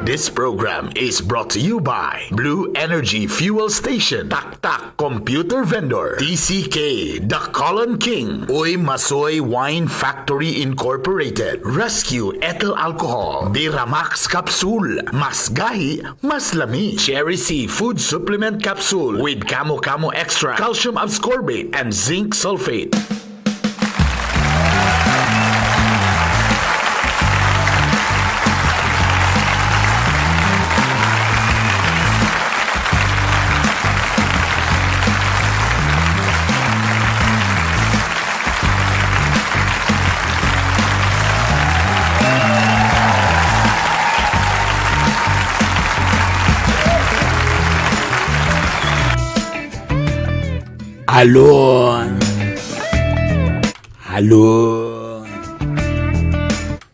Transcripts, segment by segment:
This program is brought to you by Blue Energy Fuel Station, Tak Tak Computer Vendor, TCK, The Colon King, Uy Masoy Wine Factory Incorporated, Rescue Ethyl Alcohol, Biramax Capsule, Mas Gahi, Mas Lami, Cherry C Food Supplement Capsule with Camo Camo Extra, Calcium Ascorbate, and Zinc Sulfate. Alon. Alon.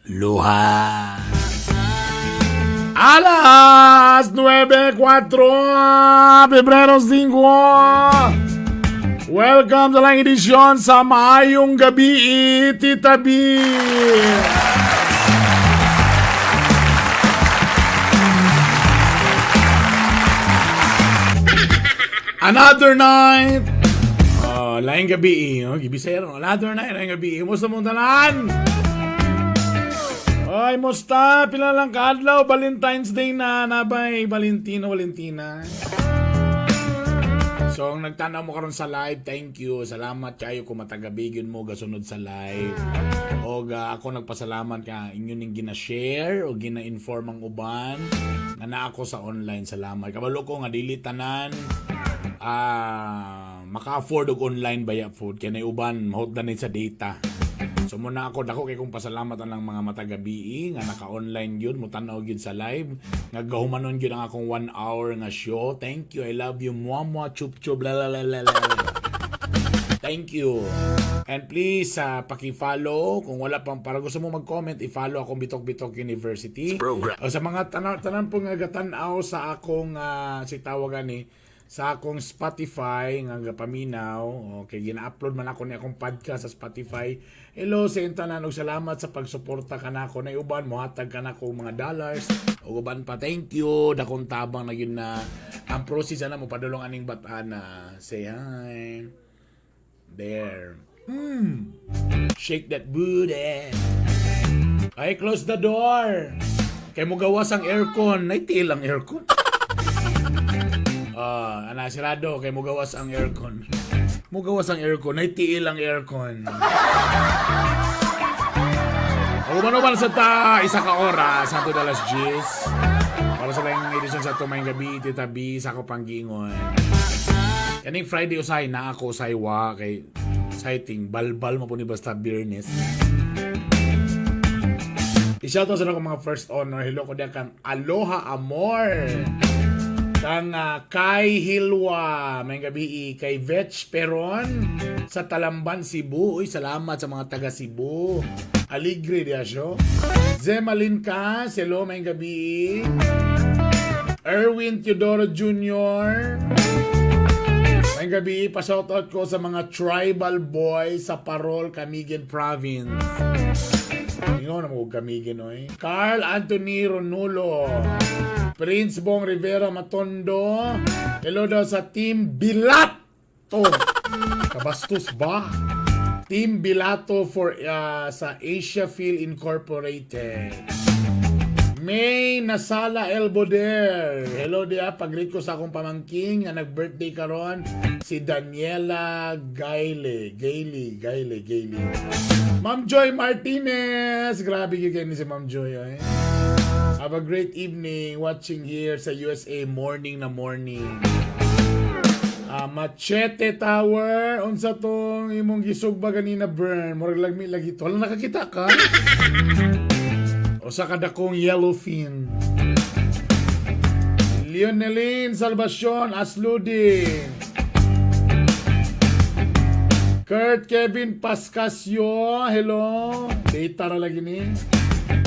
Luha. Alas 9:04, Pebrero 5. Welcome sa lang edisyon sa Maayong Gabi, Tita B. Another night. Oh, laing gabi eh. Oh, gibisaya ron. Another night, laing gabi. Kumusta mong tanan? Ay, musta? Pila lang kaadlaw, Valentine's Day na, nabay, Valentino, Valentina. So, ang nagtanaw mo karon sa live, thank you. Salamat kayo kung matagabi gyud mo gasunod sa live. O ako nagpasalamat ka inyo ning gina-share o gina-inform ang uban nga naa ako sa online. Salamat. Kabalo ko nga dili tanan maka-afford og online baya food kay nay uban mahutdan ni sa data. So muna ako dako kay kong pasalamat ang mga matagabi nga naka-online gyud mo tan-aw gyud sa live nga gahumanon gyud ang akong 1 hour nga show. Thank you. I love you. Mua mua chup chup la la la la la. Thank you. And please, paki-follow. Kung wala pang, para gusto mo mag-comment, i-follow akong Bitok Bitok University. Program. O sa mga tanaw, tanan po nga gatanaw sa akong, si tawagan ni, sa akong Spotify nga gapaminaw. Okay, gina-upload man ako ni akong podcast sa Spotify. Hello sa inyong tanan ug salamat sa pagsuporta kanako na uban mohatag kanako og mga dollars ug uban pa, thank you, dakong tabang na yun na ang process ana mo padulong aning bat-ana. Say hi there. Shake that booty. Ay, close the door. Kay mo gawas ang aircon. Ay, tiil ang aircon. Ah, ana sirado kay mo gawas ang aircon. Mo gawas ang aircon, ay tiil ang aircon. O man sa ta isa ka oras sa alas 10. Para sa lang edisyon sa tumayng gabi, Tita B, sa ako panggingon. Kaning Friday usay na ako usay wa kay sighting balbal mo po ni basta Biyernes. I-shoutout sa akong mga first honor. Hello ko diyan kang Aloha Amor. Kang Kai Hilwa. May gabi kay Vetch Peron sa Talamban, Cebu. Uy, salamat sa mga taga Cebu. Aligre diya siya. Zemalin Cas. Hello, may gabi. Erwin Teodoro Jr. May gabi, pa-shoutout ko sa mga tribal boys sa Parol, Camiguin Province. Ingon na mo Camiguin, oy. Carl Anthony Ronulo. Prince Bong Rivera Matondo. Hello daw sa Team Bilato. Kabastos ba? Team Bilato for sa Asia Phil Incorporated. May Nasala Elboder. Hello dia, pag-greet ko sa akong pamangking nga nag-birthday karon si Daniela Gaile. Gaile, Gaile, Gaile. Ma'am Joy Martinez. Grabe gyud kay ni si Ma'am Joy eh. Have a great evening watching here sa USA, morning na morning. Machete Tower, unsa tong imong gisugba ganina, Bern? Murag lagmi lagi to. Wala nakakita ka? Usa ka dakong yellowfin. Leonelin Salvacion Asludi. Kurt Kevin Pascasio, hello. Data ra lagi ni.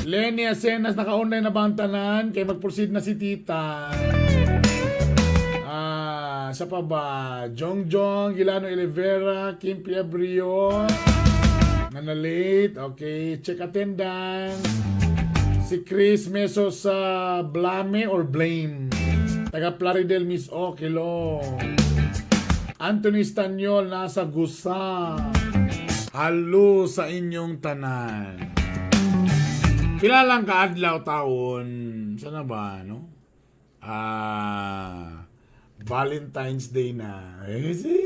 Lenny Asenas, naka-online na ba ang tanan? Kay mag-proceed na si tita. Sa pa ba? Jong Jong, Gilano Olivera, Kim Piabrio. Na late. Okay, check attendance. Si Chris Meso sa Blame or Blame. Taga Plaridel, Miss Ok, hello. Anthony Stanyol, nasa Gusa. Hello sa inyong tanan. Pila lang kaadlaw taon. Sana ba, no? Ah, Valentine's Day na. Eh, si.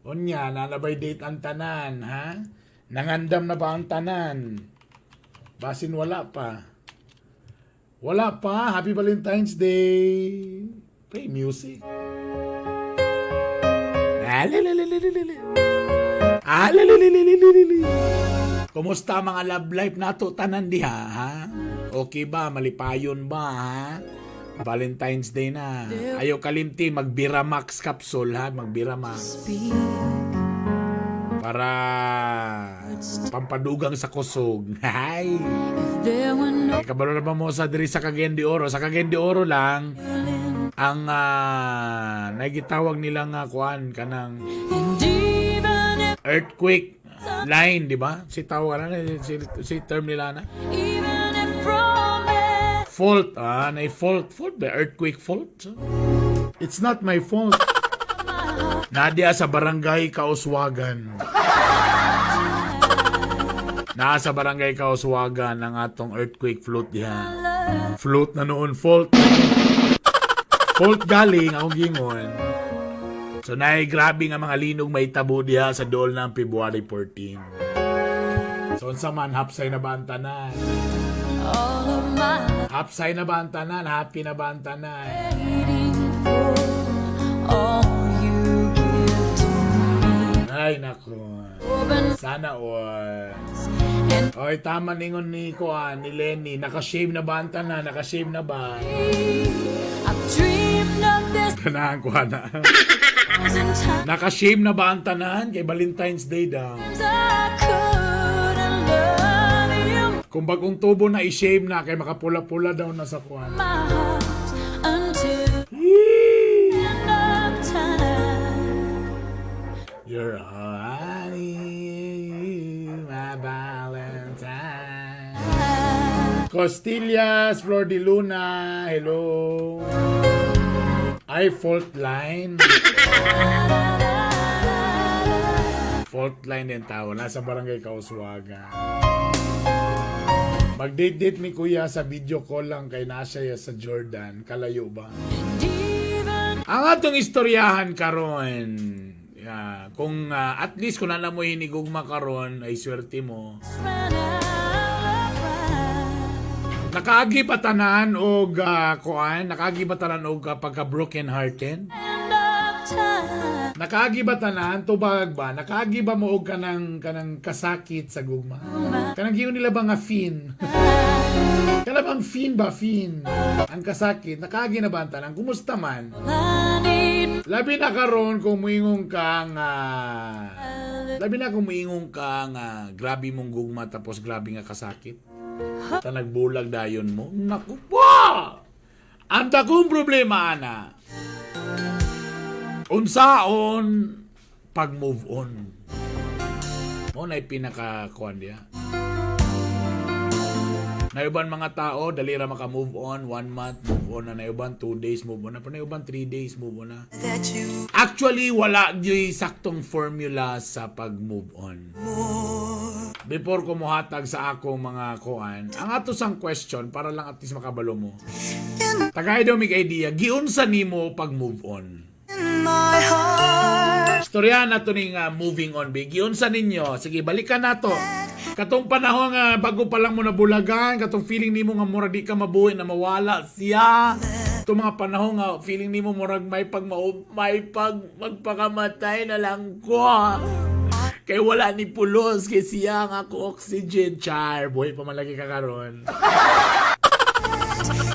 Unya, naa na bay date ang tanan, ha? Nangandam na ba ang tanan? Basin wala pa. Wala pa. Happy Valentine's Day. Play music. Ah, lelelelelele. Ah, lelelelelele. Kumusta mga love life nato tanan diha, ha? Okay ba? Malipayon ba, ha? Valentine's Day na. Ayaw kalimti, mag-Biramax capsule, ha? Mag-Biramax. Para pampadugang sa kusog. Hay! There were no Eh, kabalo na ba mo sa diri sa Cagayan de Oro? Sa Cagayan de Oro lang, ang nagitawag nila nga kuan kanang and even if earthquake line, di ba? Si tawag na si term nila na. Even if romance Fault, ah, na fault, fault ba? Earthquake fault? It's not my fault. Nadia sa Barangay Kauswagan. Nasa Barangay Kauswagan ang atong earthquake float diha. Float na noon, fault. Fault galing akong gingon. So nay grabe nga mga linog may tabo diha sa dool ng February 14. So unsa man, hapsay na ba ang tanan? All of my Hapsay na ba ang tanan? Happy na ba ang tanan? Waiting for all you give to me. Ay nako. Open Sana all. and Oy, tama ningon ni Kuan, ni Lenny. Naka-shave na ba ang tanan? Naka-shave na ba? I've dreamed of this Ganahan ko na. thousand times. Naka-shave na ba ang tanan? Kay Valentine's Day daw. I couldn't love you Kung bagong tubo na, i-shave na kay makapula-pula daw na sa kuan. My heart until end of time. You're all I need, my Valentine. Costillas, Flor de Luna, hello. Ay, fault line. Fault line din tao. Nasa Barangay Kauswagan. Mag-date-date ni Kuya sa video call lang kay nasa sa Jordan. Kalayo ba? And even Ang atong istoryahan karon, yeah, kung at least kung naa mo hinigugma karon ay swerte mo. Ran out of rhyme. Nakaagi ba tanan og kuan, nakaagi ba tanan og pagka broken hearted? End of time. Nakaagi ba tanan tubag ba? Nakaagi ba mo og kanang kasakit sa gugma? Kanang giyon nila ba nga fin? Kana bang fin ba fin? Ang kasakit, nakaagi na ba ang tanan? Kumusta man? I need Labi na kung muingon ka nga grabe mong gugma tapos grabe nga kasakit. Ta nagbulag dayon mo. Naku po! Ang dakong problema ana. Unsaon pag move on? Mo na pinaka kuan diya. Nayuban mga tao, dali ra maka-move on, one month, move on na. Nayuban 2 days, move on na. Pero nayuban 3 days, move on na. Actually, wala gyuy saktong formula sa pag-move on. Before ko muhatag sa akong mga kuan, ang ato sang question, para lang at least makabalo mo. Tagay daw mig idea, giunsa nimo pag move on? Istorya na to ning moving on, big. Giunsa ninyo? Sige, balikan nato. Katong panahon nga bago pa lang mo nabulagan, katong feeling nimo nga murag di ka mabuhi na mawala siya. Itong mga panahon nga feeling nimo murag may pag magpakamatay na lang ko. Kay wala ni pulos kay siya ang ako oxygen, char. Buhay pa man lagi ka karon.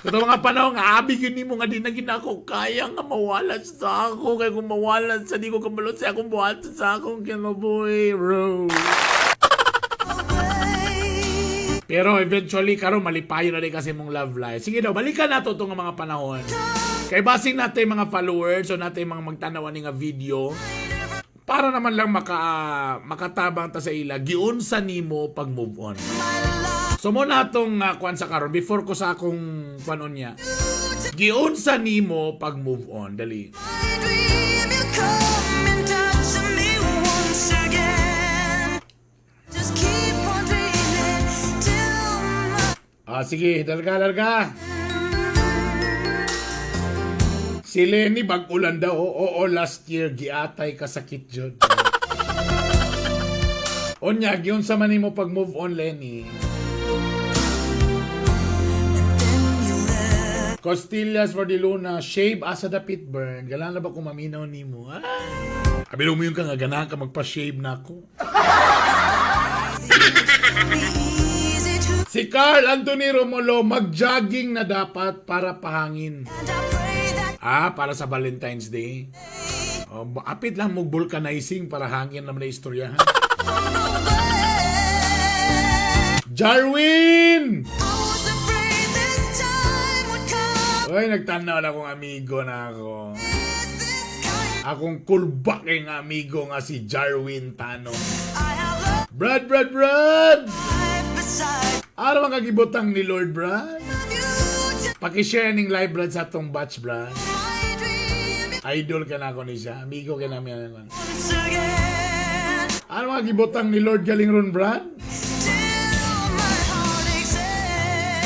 Katong mga panahon nga abi gyud nimo nga di na gid ako kaya nga mawala sa ako kay kung mawala sa di ko kabalot sa akong buhat sa akong kinabuhi, bro. Pero eventually karon malipayo na rin kasi mong love life. Sige daw, balikan nato itong mga panahon. Kay basing natin mga followers o natin mga magtanaw ani nga video para naman lang makatabang ta sa ila giunsa nimo pag move on. So mo na atong kuan sa karon before ko sa akong kuanon niya. Giunsa nimo pag move on, dali. My dream, you come and touch me once again. Just keep on dreaming till my Ah, sige, larga, larga. Si Lenny bag-ulan daw. Oo, last year giatay kasakit jud. Onya, giunsa man nimo pag move on, Lenny? Costillas for the Luna, shave asa dapit burn. Ganahan na ba kung maminaw nimo? Ah. Abi mo yung ka nga ganahan ka magpa-shave na ako. be easy to. Si Carl Anthony Romulo, mag-jogging na dapat para pahangin. And I pray that Ah, para sa Valentine's Day. Oh, apit lang mo vulcanizing para hangin naman na istoryahan. I'm go back. Jarwin! I was afraid this time would come. Oy, nagtanaw na akong amigo na ako. This kind Akong kulbaking amigo nga si Jarwin Tano. I have loved Brad, Brad, Brad! life beside Ano ang kagibutang ni Lord, Brad? you till Pakishare ning live, Brad, sa atong batch, Brad. my dream Idol ka na ako ni siya. Amigo ka namin. once again. Ano ang kagibutang ni Lord galing ron, Brad? Till my heart aches end.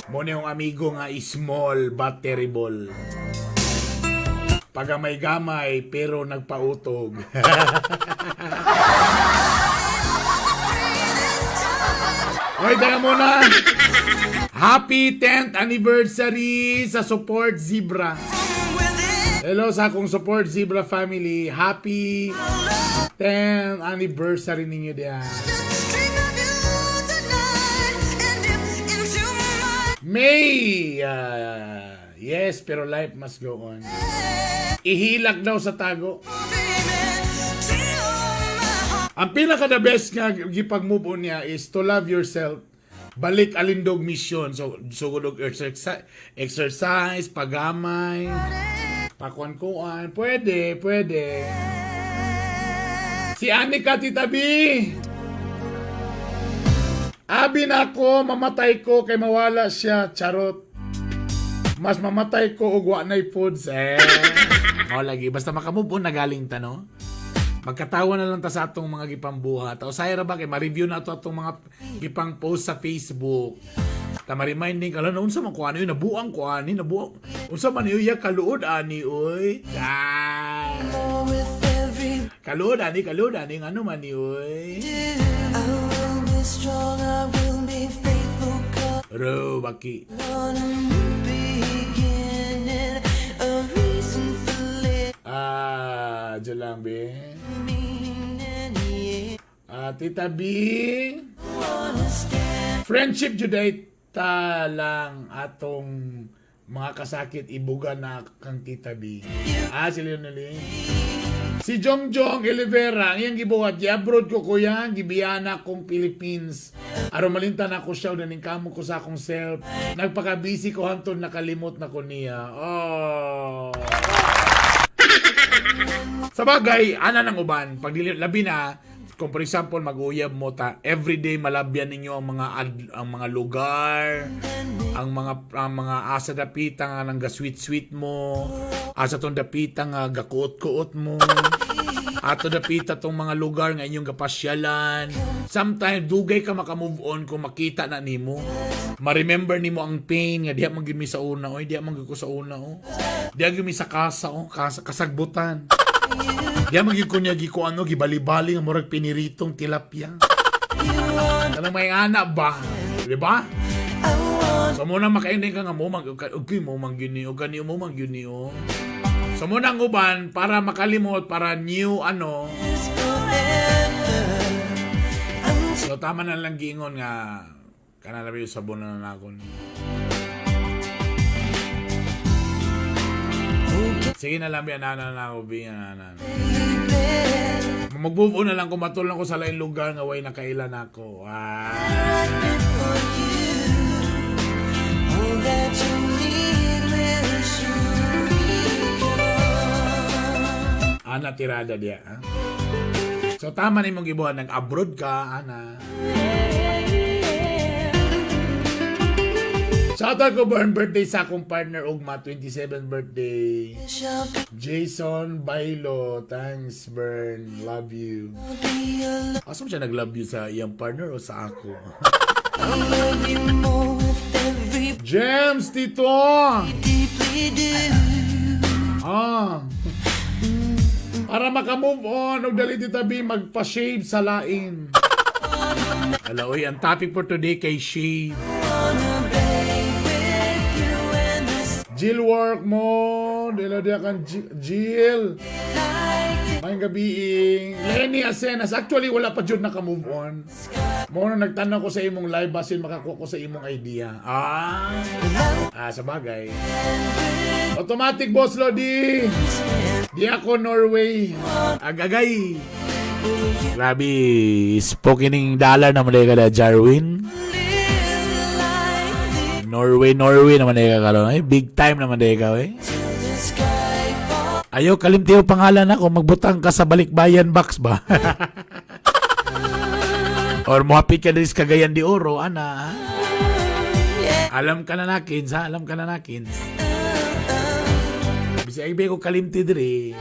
Mo ni yung amigo nga is small but terrible. Pagamay-gamay pero nagpautog. Hoy, teka muna. Happy 10th anniversary sa Support Zebra. Within Hello sa akong Support Zebra family. Happy 10th anniversary ninyo diyan. just dream of you tonight and dip into my May! Yes, pero life must go on. Ihilak daw sa tago. dreaming till my heart Ang pinaka the best nga gipag-move on niya is to love yourself. Balik alindog mission. So, sugod og exercise, exercise, pagamay, pakuan-kuan. Pwede, pwede. Si Anika Tita B. Abi na ako, mamatay ko kay mawala siya. Charot. Mas mamatay ko og wa na'y foods eh. Mao lagi basta makamove on na galing ta, no? Magkatawa na lang ta sa atong mga gipambuhat. O sayra ba kay ma-review na ato atong mga gipang post sa Facebook. Ta ma-reminding ka lang unsa man ko ani nabuang ko ani nabuang. Unsa man iya kaluod ani oy. Ah. with every Kaluod ani kaluod ani ngano man ni oy. I will be strong, I will be faithful, 'cause Ro baki. on a new beginning, a reason for living. Ah, dyan lang be. Yeah. Ah, Tita B. Wanna stand Friendship juday ta lang atong mga kasakit ibuga na kang Tita B. Ah, si Leonel. Si Jong Jong Olivera, ang iyang gibuhat, gi-abroad ko kuya, gibiyana kong Philippines. Aron malintan ako siya, naning kamo ko sa akong self. Nagpaka-busy ko hantod nakalimot na ko niya. Oh. Sa bagay, ana ng uban, pag dili, labi na, kung for example, mag-uyab mo ta, everyday malabyan ninyo ang mga ang mga lugar, ang mga asa dapita nga nang sweet sweet mo, asa tong dapita nga gakuot-kuot mo, ato dapita tong mga lugar nga inyong gapasyalan. Sometimes dugay ka maka-move on kung makita na nimo. Ma-remember nimo ang pain nga diha man gyud mi sa una, oy, diha man gyud ko sa una, oh. Diha gyud mi sa kasa, oh, kasa, kasagbutan. Diha man gyud ko niya giko ano, gibali-bali nga murag piniritong tilapia. Kanang may ana ba? Di ba? So muna makainday ka nga mo mag okay mo man gyud ni o gani mo man gyud ni o. So muna ang uban para makalimot para new ano. forever. I'm So tama na lang giingon nga kana na yung sabon na na ako. Sige na lang, bi, ana na ako, bi, ana na. Mag-move on na lang kung matulong ko sa laing lugar nga way nakailan ako. Ah. right before you. All that you need will soon be gone. Ana tirada diya. Ha? So tama na imong gibuhat, nag-abroad ka, ana. Shout out ko born birthday sa akong partner ugma, 27th birthday. Shall Jason Bailo, thanks Bern, love you. be alone. Asa mo siya nag-love you, sa iyang partner o sa ako? I love you more with every James Tito! deeply do. Ah. Para maka-move on, og dali, Tita B, magpa-shave sa lain. Ala, oy, ang topic for today kay shave. Wanna bathe with you in the Jill work mo, dilo diya kan Jill. like Maayong gabii. Lenny Asenas, actually wala pa jud naka-move on. Mo na nagtanaw ko sa imong live basin makakuha ko sa imong idea. Ah. Ah, sa bagay. Automatic, Boss Lodi. Di ako Norway. Agagay. Grabe, spoken ning dollar naman ka da, Jarwin. Live like this Norway, Norway naman ka karon. Ay, big time naman ka, eh. till the sky falls. Ayaw kalimti yung pangalan ako, magbutang ka sa balikbayan box ba? Or mohapit ka diri sa Cagayan de Oro, ana. Alam ka na nakins, ha? Alam ka na nakins. Bisag ay ko kalimti diri.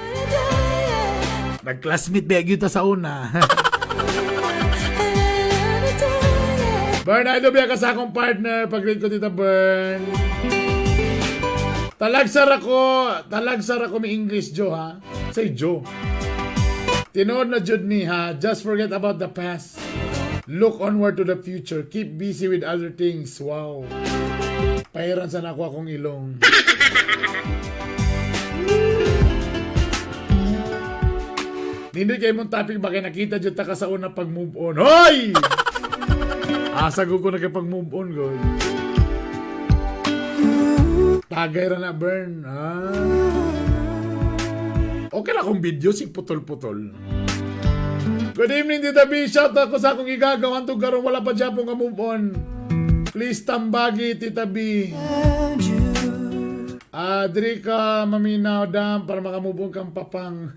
Nag-classmate ba gyud ta sa una? Bern, idol biya ka sa akong partner. Pag-greet ko, Tita Bern. Talagsar ako may English, Joe, ha? Say Joe. Tinuod na jud ni, ha? Just forget about the past. Look onward to the future. Keep busy with other things. Wow. Pahiran sa nako akong ilong. Hindi kay mong topic ba kay nakita jud ta ka sa una pag move on. Hoy! Asa ko ko nakipag-move on god. Tagay ra na, Burn. Ah. Okay lang akong video sig putol-putol. Good evening, Tita B. Shout out ko sa akong igagaw. Antog karon wala pa dyan nga move on. Please tambagi, Tita B. Ah, diri ka maminaw dam para makamove on kang papang.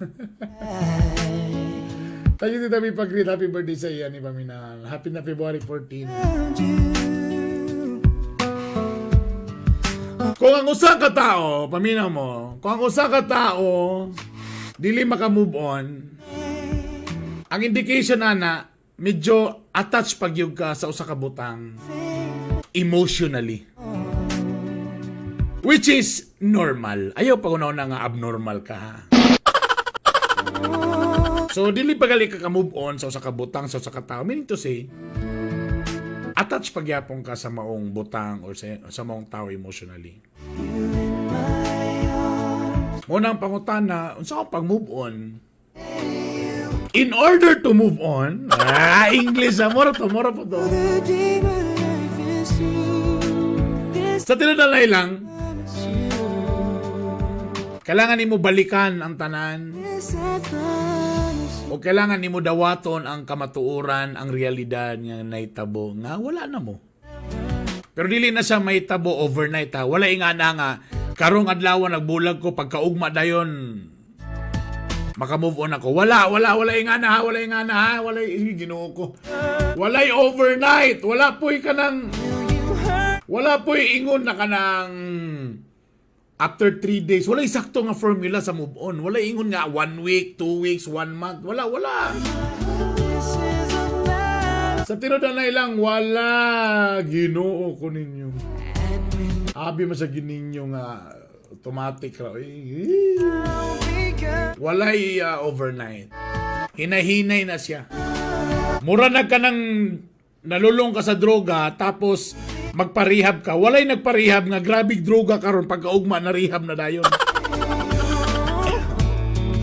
Thank you, Tita B, pag-greet. Happy birthday sa iya ni Paminal. Happy na February 14. Kung ang usa ka tao, paminaw mo, kung ang usa ka tao dili maka-move on, ang indication ana, medyo attached pag gyud ka sa usa ka butang emotionally. Which is normal. Ayaw pa na nga abnormal ka ha. So dili pa gali ka ka-move on sa usa ka butang, sa usa ka tao. Meaning to say, attached pagyapon ka sa maong butang or sa maong tao emotionally. Muna ang pangutana, unsa ka pag-move on? In order to move on, ah, English ah, mura to, mura po to. Sa tinadalay lang, kailangan nimo balikan ang tanan o kailangan nimo dawaton ang kamatuoran, ang realidad nga nahitabo nga wala na mo. Pero dili na siya mahitabo overnight ha. Wala nga na nga karong adlaw nagbulag ko, pagkaugma dayon maka-move on ako. Wala, wala, wala nga na ha, wala nga na ha, wala, eh, Ginoo ko. Walay overnight, wala po'y kanang wala po'y ingon na kanang after 3 days. Wala sakto nga formula sa move on. Wala ingon nga one week, 2 weeks, one month. Wala, wala. Sa tinuod na lang, wala. Ginoo ko ninyo. Abi man sa gininyo nga automatic ra. Eh, walay overnight. Hinahinay na siya. Mura na ka nang nalulong ka sa droga tapos magparehab ka. Walay nagparehab nga grabe droga karon, pagkaugma na rehab na dayon.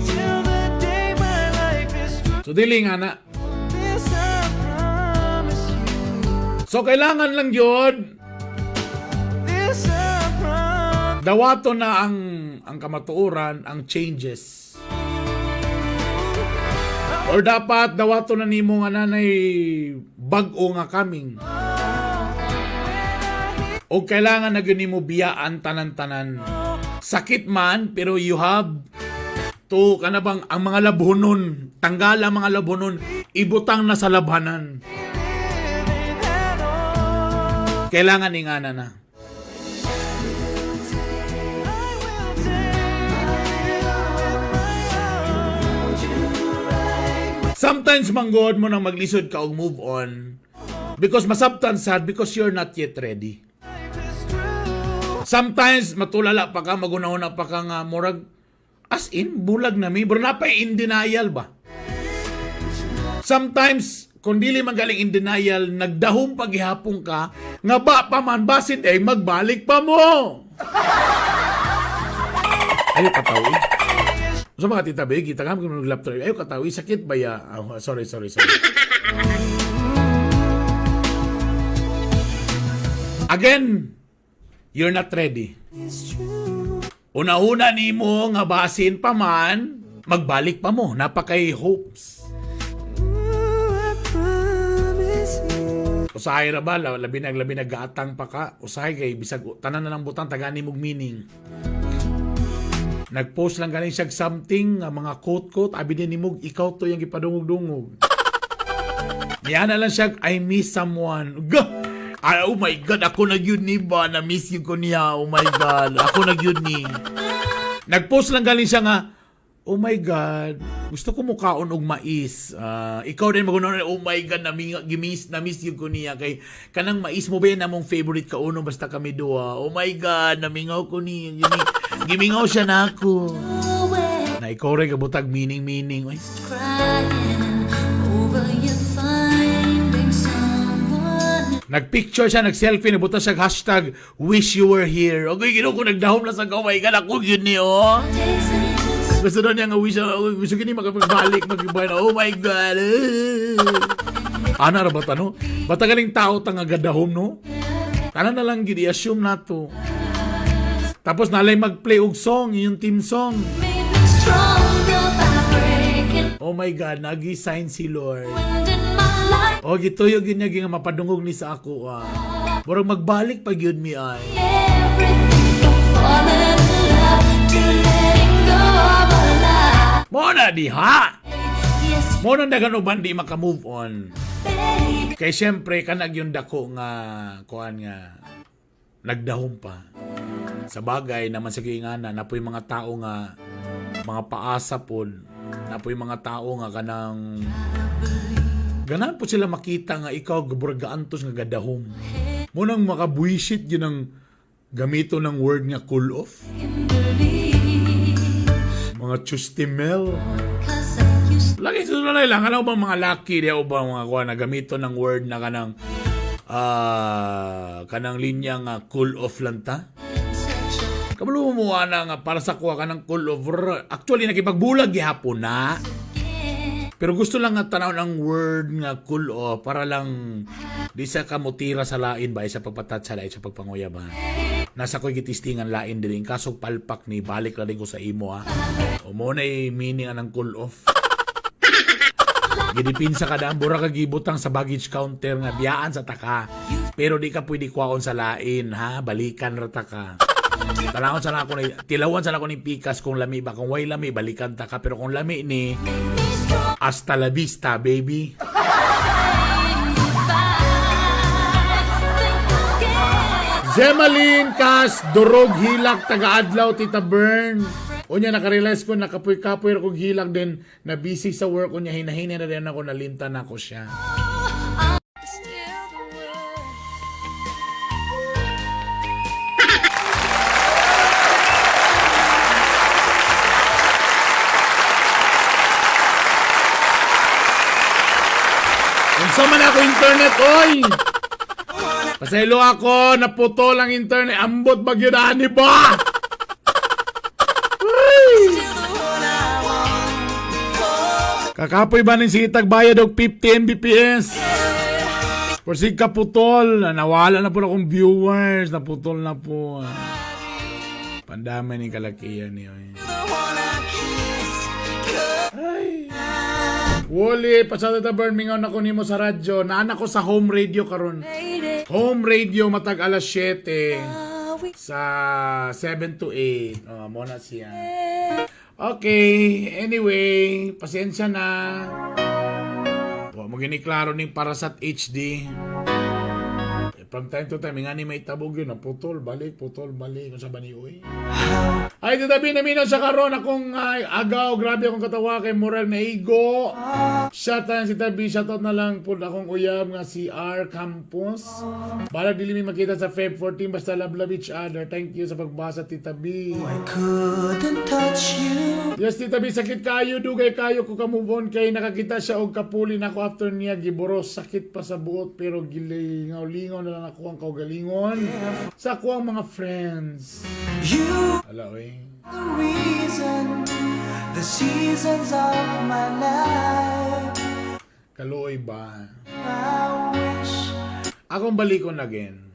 Till the day my life is through. So dili nga na. This I promise you. So kailangan lang yun This I promise. dawato na ang kamatuoran, ang changes. Or dapat dawato na nimo nga nanay bag-o nga coming. O kailangan na gyud nimo biyaan tanan-tanan. Sakit man pero you have To kana bang ang mga labhonon, tanggal ang mga labhonon, ibutang na sa labhanan. Kailangan ingana na. Sometimes manggod mo nang maglisod ka og move on because masabtan sad because you're not yet ready. Sometimes matulala pa ka, magunahuna pa ka nga murag as in bulag na mi, pero napay in denial ba? Sometimes kung dili man galing in denial, nagdahom paghihapon ka, nga ba pa man basin eh magbalik pa mo. Ayo katawi. Sa mga tita Bey, kita ka mag laptop. Ayo katawi, sakit ba ya? Ah, sorry, sorry, sorry. Again, you're not ready. Una-una nimo nga basin pa man, magbalik pa mo. Napakay hopes. Usahay ra ba, labi na labi na gaatang pa ka. Usahay kay bisag tanan na lang butang tagani mog meaning. Nag-post lang ganin siya something nga mga quote-quote, abi din nimog ikaw to yung gipadungog-dungog. Niya na lang siya, "I miss someone." Gah! Ay, oh my God, ako na yun ni ba? Na-miss yun ko niya. Oh my God, ako na yun ni. Nag-post lang galing siya nga, "Oh my God, gusto ko mukaon og mais." Ah, ikaw din magunaon, "Oh my God, gimiss, na-miss yun ko niya. Kay kanang mais mo ba yan among favorite kauno basta kami duha. Oh my God, namingaw ko niya. Gimingaw siya na ako." Na ikaw rin kabutag meaning-meaning. Uy. Crying over you finding someone. Nagpicture siya, nag-selfie, nagbutan siya #WishYouWereHere. Okay, ginoo ko nagdahom na sa, "Oh my God, ako yun ni, oh." Gusto daw niya nga wish, oh, gusto gini makapagbalik, mag oh my God. Ana ra ba ta, no? Bata galing tao ta nga gadahom, no? Tanan na lang gid i-assume nato. Tapos nalay mag-play og song, yung team song. Made me stronger by breaking Oh my God, nagi-sign si Lord. wind in my life. O gituyo gyud niya nga mapadungog ni sa ako ah. Murag magbalik pa gyud mi ay. Everything from falling in love to letting go of a lie. Mo na diha. Yes, Mo na daghan uban di maka-move on. baby. Kay syempre kanag yung dako nga kuan nga nagdahom pa. Sa bagay naman sa giingana napoy mga tao nga mga paasa pod, napoy mga tao nga kanang ganahan po sila makita nga ikaw murag gaantos nga gadahom. Mo nang makabuisit yun ang gamito ng word nga cool off. Can believe. Mga chustimel. 'Cause I used Lagi sa lang lang ano bang mga laki di o ba mga kuan na gamito ng word na kanang kanang linya nga cool off lang ta. such a Kabalo mo ana nga para sa kuha kanang cool off. Actually nakipagbulag gihapon na. Pero gusto lang nga tanaw ng word nga cool off para lang di sa kamutira sa lain ba sa pagpatat sa lain sa pagpanguya ba. Nasa ko'y gitistingan lain din kaso palpak ni balik ra din ko sa imo ha. O mo na meaning anang cool off. Gidipinsa ka daan, bura ka gibutang sa baggage counter nga biyaan sa taka. Pero di ka pwede kuwaon sa lain, ha? Balikan ra ta ka. Tanawon sa ako ni tilawan sa ako ni pikas kung lami ba, kung way lami balikan ta ka, pero kung lami ni hasta la vista, baby. Gemaline Cas Durog Hilak taga-adlaw, Tita Bern. Unya nakarealize ko nakapoy-kapoy ra kog hilak din na busy sa work, unya hinahina na rin ako, nalimtan ako siya. Still the word. Unsa man ako internet, oy? Pasaylo ako, naputol ang internet. Ambot ba gyud ani ba? Ay! Kakapoy ba ning sitag bayad og 50 Mbps? Por ka putol, nawala na po akong viewers, naputol na po. Pandami ni kalakihan niyo. Eh. Ay. Wally, pasado ta burn mingaw na ko nimo sa radyo. Naan ako sa home radio karon. Home radio matag alas 7 sa 7 to 8. Oh, mo na siya. Okay, anyway, pasensya na. Wa mo gini klaro ning Parasat HD. Eh, from time to time, nga ni may tabog yun, putol, balik, putol, balik. Kung sa ba ni uy? Ay, tatabi na minaw sa karon akong ay, agaw, grabe akong katawa kay Moral na igo. Shout out si Tabi, shout out na lang po akong uyab nga si R Campos. Balag dili mi makita sa Feb 14, basta love love each other. Thank you sa pagbasa, Tita B. I couldn't touch you. Yes, Tita B, sakit kayo, dugay kayo ko ka move on kay nakakita siya og kapuli nako after niya giboros, sakit pa sa buot pero gilingaw-lingaw na lang ako ang kaugalingon sa ako ang mga friends. You Ala, oy. the reason, the seasons of my life. Kaluoy ba? I wish Akong balikon again.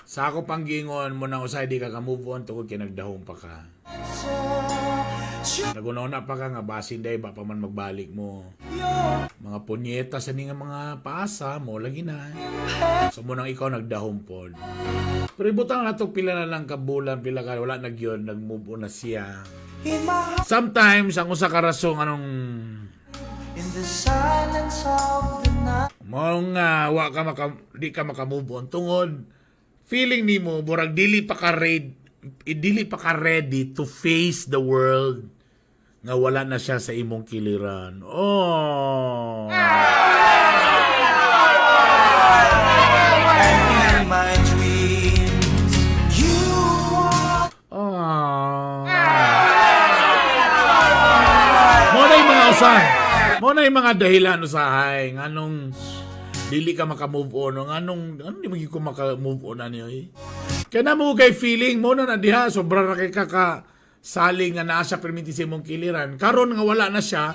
Sa ako panggingon mo na usay di ka ka move on tungod kay nagdahom pa ka. to Nagunauna pa ka nga basin day ba pa man magbalik mo. your Mga punyeta sa ni nga mga paasa mo lagi na. So mo nang ikaw nagdahom pod. Pero ibutang na to pila na lang ka bulan, pila ka wala na gyud nag-move on na siya. in my heart Sometimes ang usa ka rason anong in the silence of the night. mao nga wa ka maka, di ka maka-move on tungod feeling nimo burag dili pa ka ready to face the world nga wala na siya sa imong kiliran. Oh. In my dreams, you are Oh. Mo na yung mga usahay. Mo na yung mga dahilan usahay nganong dili ka maka-move on o nganong ano di mo maka-move on ani oy. Kaya na mo kay feeling mo na na diha sobra ra kay ka ka saling nga naa siya perminti sa imong kiliran. Karon nga wala na siya,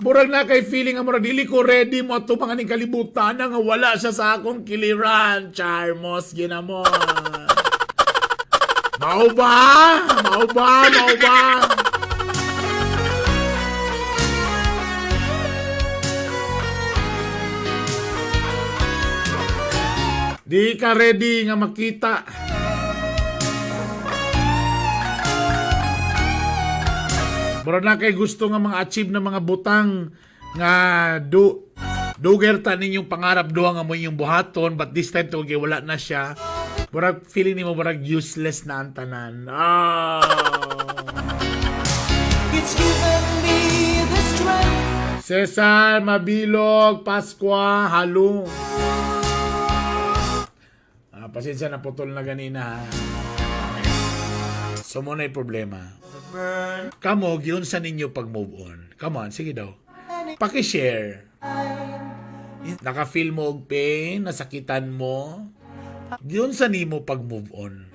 murag na kay feeling nga murag dili ko ready mo ato mga ning kalibutan na nga wala siya sa akong kiliran. Charmos ginamon. Mao ba? Mao ba? Mao ba? Di ka ready nga makita. Mura na kay gusto nga mga achieve na mga butang nga do duger ta ninyong pangarap duha nga mo inyong buhaton, but this time to kay wala na siya. Murag feeling nimo murag useless na ang tanan. Ah. It's given me the strength. Cesar Mabilog Pasqua Halo. Ah, pasensya na putol na ganina ha. So mo na yung problema. Burn Kamo, yun sa ninyo pag move on. Come on, sige daw. Paki-share. Naka-feel mo og pain, nasakitan mo. Yun sa nimo pag move on.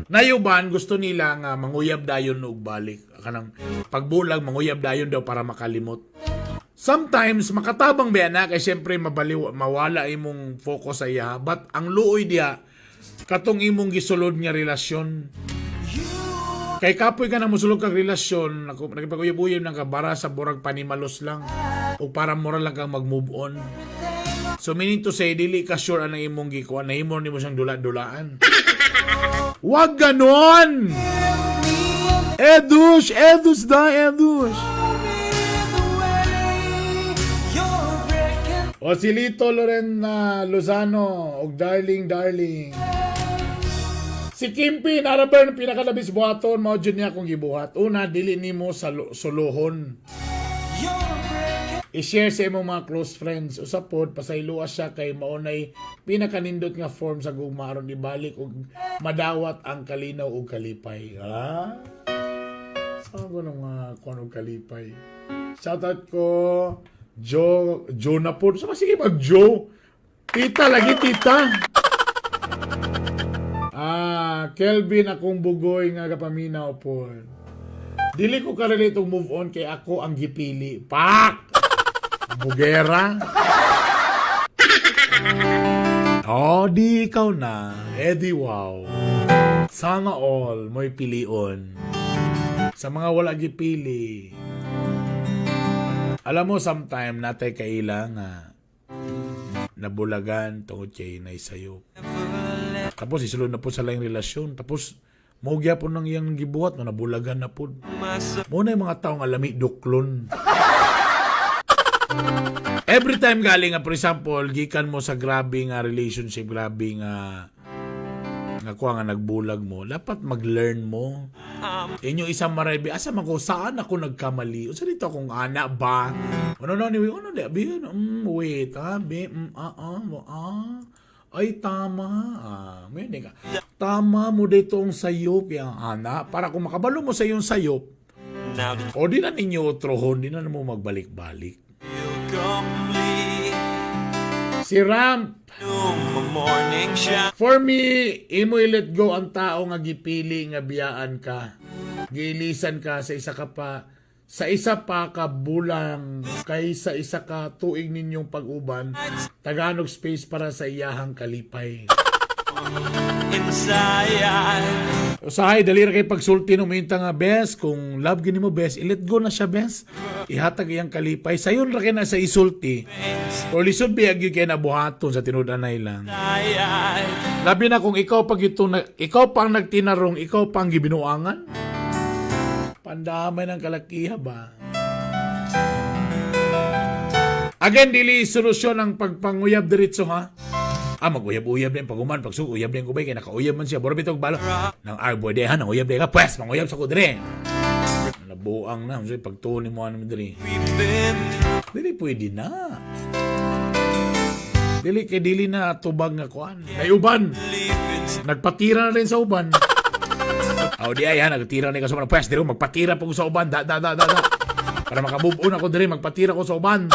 Nayuban gusto nila nga manguyab dayon og balik. Kanang pagbulag manguyab dayon daw para makalimot. Sometimes makatabang ba na kay syempre mabaliw mawala imong focus sa iya, but ang luoy diya katong imong gisulod nga relasyon. Kay kapoy ka na musulod kag relasyon, nakipag-uyab-uyab nang kabara sa burag panimalos lang o para moral lang kang mag-move on. So meaning to say, dili ka sure anang imong gikuan, nahimo nimo siyang dula-dulaan. Wag ganon! Edus, edus da, edus. Me the way you're breaking. O si Lito Loren na Lozano, og darling, darling. Si Kimpi, narabar ng pinakalabis buhaton, mao jud niya akong gibuhat. Una, dili nimo sa suluhon. You're breaking. I-share sa imong mga close friends. Usa pod, pasayloa siya kay maunay pinakanindot nga form sa gugma aron ibalik og madawat ang kalinaw ug kalipay. Ha? Saan ko ng mga kuan og kalipay? Shoutout ko Joe, Joe na po. Sama sige mag Joe. Tita lagi tita. Ah, Kelvin akong bugoy nga gapaminaw po. Dili ko ka-relate og move on kay ako ang gipili. Pak! Bugera. Oh, di ikaw na. Eh di wow. Sana all mo'y pilion. Sa mga wala gipili. Alam mo, sometime natay kaila nga nabulagan tungod kay naisayop. Tapos isulod na po sa laing relasyon. Tapos Mao gyapon nang iyang gibuhat no nabulagan na pud. Mao na yung mga tao nga lami duklon. Every time galing nga, for example, gikan mo sa grabe nga relationship, grabe nga nga kuha nga nagbulag mo, dapat mag-learn mo. Inyo isang maray, asa man ko, saan ako nagkamali? Unsa dito akong ana ba? Ano no, anyway, ano di, bi, wait, ha, bi, ah, ah, mo, ah, ay, tama, ah, may hindi ka. Tama mo dito ang sayop, yung ana, para kung makabalo mo sa iyong sayop, Now that o di na ninyo utrohon, di na mo magbalik-balik. feel complete. Si Ramp, No morning shower. For me, imo i-let go ang tao nga gipili nga biyaan ka. Giilisan ka sa isa ka pa sa isa pa ka bulang kay sa isa ka tuig ninyong pag-uban, taganog space para sa iyahang kalipay. Inside. Usahay, dali ra kay pagsulti no minta nga bes, kung love gini mo bes, i-let go na siya bes. Ihatag iyang kalipay. Sayon ra kay na sa isulti. O lisod biyag gyud kay nabuhaton sa tinud-anay lang. Inside. Labi na kung ikaw pag ito na, ikaw pang nagtinarong, ikaw pang gibinuangan. Pandamay ng kalakiha ba? Again, dili solusyon ang pagpanguyab diretso ha. Ah, mag-uyab-uyab din paguman, pagsug uyab din ko ba kay nakauyab man siya. Boro bitog balo. Nang arboy de ha, nang uyab de ka, pwes manguyab sa ko dire. Nabuang na, unsay pagtuon nimo ano diri. We've been through Dili pwede na. Dili kay dili na tubag nga kuan. Kay uban. leaving. Nagpatira na rin sa uban. Aw di ay ha, nagtira na ka sa uban. Pwes, diri magpatira po ko sa uban. Da, da, da, da, da. Para makamove on ako diri, magpatira ko sa uban.